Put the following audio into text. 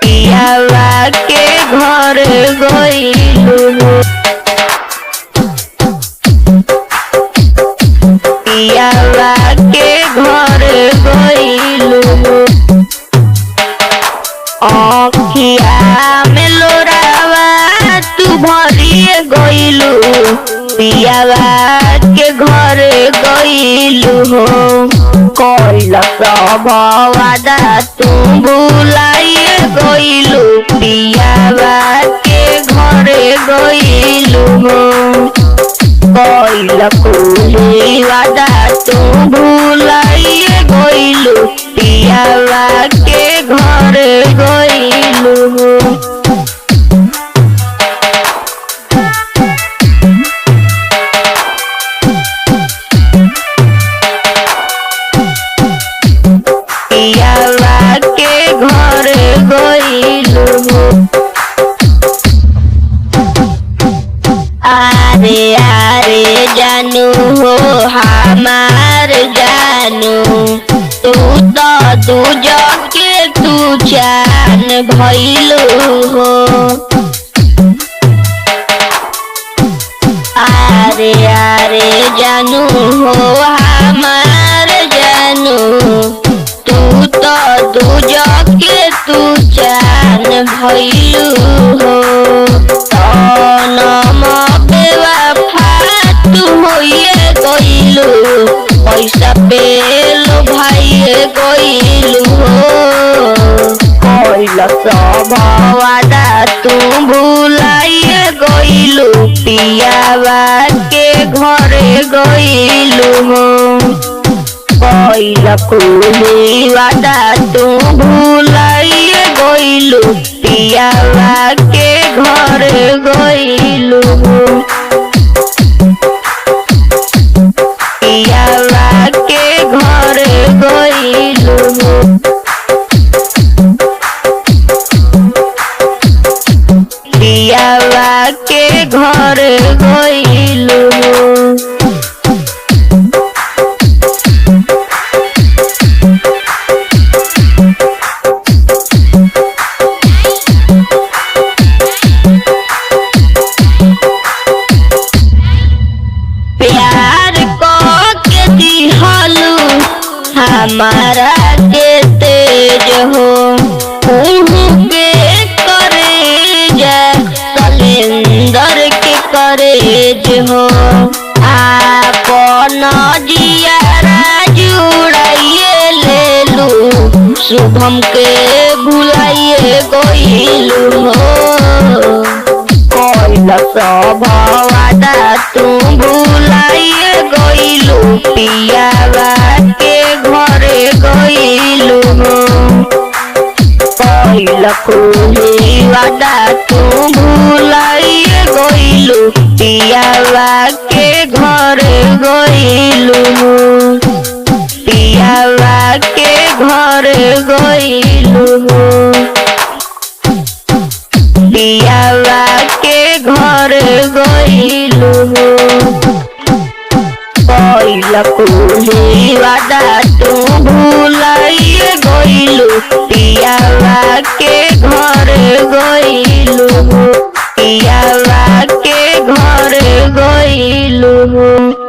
पियावा के घर गइलू। पियावा के घर गइलू। अखिया में लोरावा तू भरिए गइलू। पियावा के घर गइलू हो। कइल सब वादा तू भुलाइए गइलू। पियावा के घर गइलू हो। कइल कुली वादा तू भुलाइए गइलू। पियावा के घर गइलू हो। पियावा के घर गइलू हो। आरे आरे जानू हो हमार जानू, तू तो दूजा के तू जान भइलू हो। आरे आरे जानू हो हमार जानू, तू तो दूजा के तू जान भइलू हो। तनम बेवफा तू होइए गइलू। पैसा पे लो भाइये गइलू हो। कइल सब वादा तू भुलाइए गइलू। पियावा के घर गइलू हो। कइल कुली वादा तू भुलाइए गइलू। पियावा के घर गइलू हो। पियावा के घर गइलू हो। पियावा के घर गइलू हो। प्यार के दिहलू हमारा के तेज हो। उहु के करे जा सलेंदर के करेज हो। आपन जियारा जुड़ाइए लेलू। शुभम के भुलाइए गइलू हो। कइल सब वादा तू भुलाइए गइलू। पियावा के घर गइलू हो। कइल कुली वादा तू भुलाइए गइलू। पियावा के घर गइलू हो। पियावा के घर गइलू हो। पियावा के घर गइलू हो। कइल कुली वादा तू भुलाइए गइलू। पियावा के घर गइलू हो। पियावा के घर गइलू हो।